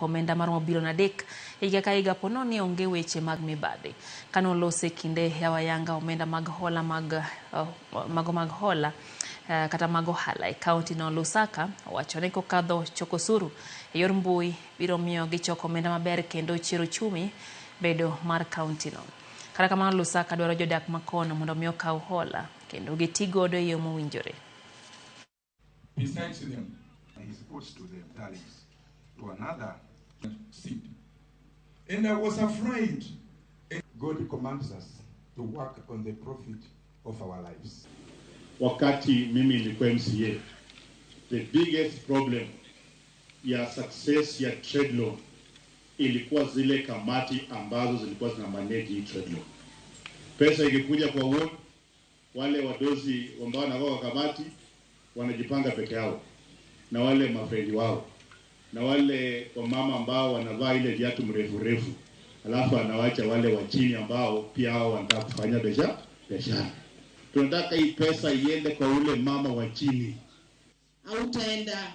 Omenda maromo bilion 3 higa ka higa po nono ni onge weche mag mibadhi. Kane olose kinde yawo ayanga omenda mag hola mag mago mag hola kata mag ohala e kaunti no, Lusaka owacho ni kokadho choko osuru e yor mbui biro miyo gichoko omenda maber kendo chiero uchumi bedo mar kaunti no. Kata kamano, Lusaka dwaro jodak makono mondo mi okaw hola kendo giti godo e yo mowinjore. Besides them, he puts to them talents, to another seed. And I was afraid. God commands us to work on the profit of our lives. Wakati mimi nilikuwa MCA, the biggest problem ya success ya trade loan ilikuwa zile kamati ambazo zilikuwa zina manage hii trade loan. Pesa ikikuja kwa ward, wale wadozi ambao wanakuwa kwa kamati wanajipanga peke yao na wale mafrendi wao na wale wamama ambao wanavaa ile viatu mrefu refu, alafu anawacha wale wa chini ambao pia hao wanataka kufanya biashara. Tunataka hii pesa iende kwa ule mama wa chini. Hautaenda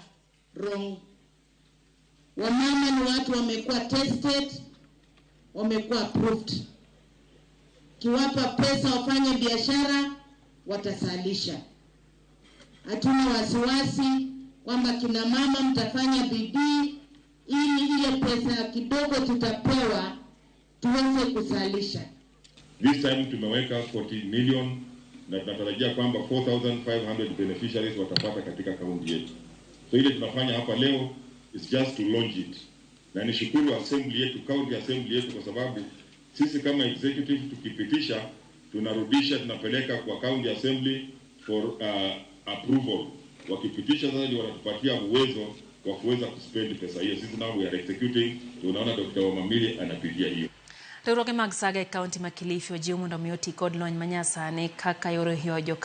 wrong. Wamama ni watu wamekuwa tested, wamekuwa approved. Kiwapa pesa wafanye biashara, watasalisha. Hatuna wasiwasi kwamba kina mama mtafanya bidii ili ile pesa kidogo tutapewa tuweze kusalisha. This time tumeweka 40 million na tunatarajia kwamba 4500 beneficiaries watapata katika kaunti yetu. So ile tunafanya hapa leo is just to launch it. Na nishukuru assembly yetu, county assembly yetu, kwa sababu sisi kama executive tukipitisha, tunarudisha, tunapeleka kwa county assembly for approval. Wakipitisha sasa ndio wanatupatia uwezo wa kuweza kuspend pesa hiyo. Sisi now we are executing. Tunaona Dr. Wamamili anapitia hiyo. Riwruoge mag saga e kaunti ma Kilifi ojiw mondo mi oti kod lony manyasani kaka yor jokanyo.